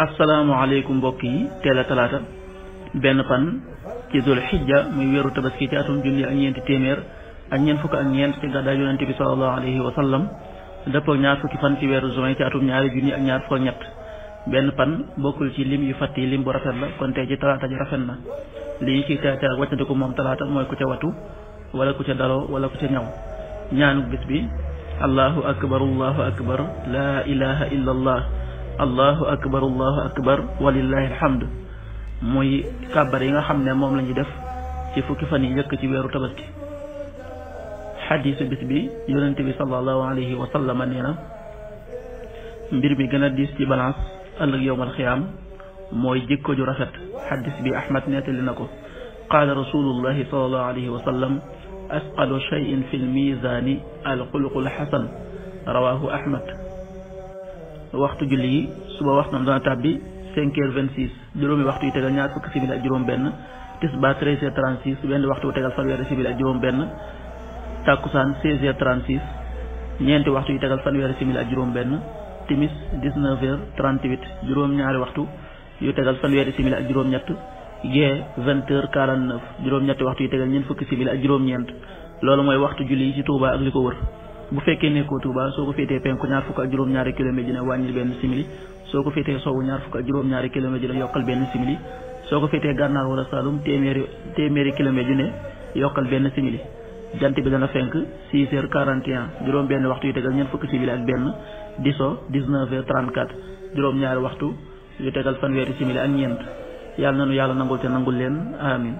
asalaamaaleykum mbokk yi teel a talaata benn fan ci dul xijja muy weeru tabaski ci atum junni ak ñeenti téeméer ak ñeent fukk ak ñeent ci gàddaay yonente bi sallallahu alayhi wa sallam dëppoo ñaar fukki fan ci weeru juin ci atum ñaari junni ak ñaar fukk ak ñett benn fan bokkul ci lim yu fàtt yi lim bu rafet la kon tey ci talaata ji rafet na li ñu ciy teeteer ak wàccandiku moom talaata mooy ku ca watu wala ku ca daloo wala ku ca ñaw ñaanu bis bi allahu akbar laa ilaha illa allah allahu akbar walillahi alhamd muy kàbbar yi nga xam ne moom la ñu def ci fukki fan yi njëkk ci weeru tabaski xadiisu bis bi yonente bi sallallahu alayhi wa sallam nee na mbir mi gën a diis ci balance ëllëg yowmal xiyaam mooy jikko ju rafet xadis bi ahmad nettali na ko qaala rasulullahi sallallahu alayhi wa sallam asqalu cheyin fi lmisaani alxuluqul xasan rawahu ahmad waxtu julli yi suba waxtam dana tàbbi 5h26 juróomi waxtu yu tegal ñaar fukki simili ak juróom benn tisbaar 13h36 benn waxtu yu tegal fanweeri simili ak juróom benn takkusaan 16h36 ñeenti waxtu yu tegal fanweeri simili ak juróom benn timis 19h38 juróom ñaari waxtu yu tegal fanweeri simili ak juróom ñett gee 20h49 juróom ñetti waxtu yu tegal ñeent fukki simili ak juróom ñeent loolu mooy waxtu julli yi ci Touba ak li ko wër bu fekkee nekkoo Touba soo ko féetee penku ñaar fukk ak juróom-ñaari kilomètre dina wàññil benn simili soo ko féetee sowwu ñaar fukk ak juróom-ñaari kilomètre dina yokkal benn simili soo ko féetee gànnaar wala Saloum téeméeri kilomètre yu ne yokkal benn simili jant bi dana fenk 6h41 juróom benn waxtu yu tegal ñeent fukki simili ak benn di so 19h34 juróom ñaari waxtu yu tegal fanweeri simili ak ñeent yàlla nanu yàlla nangul te nangul leen amin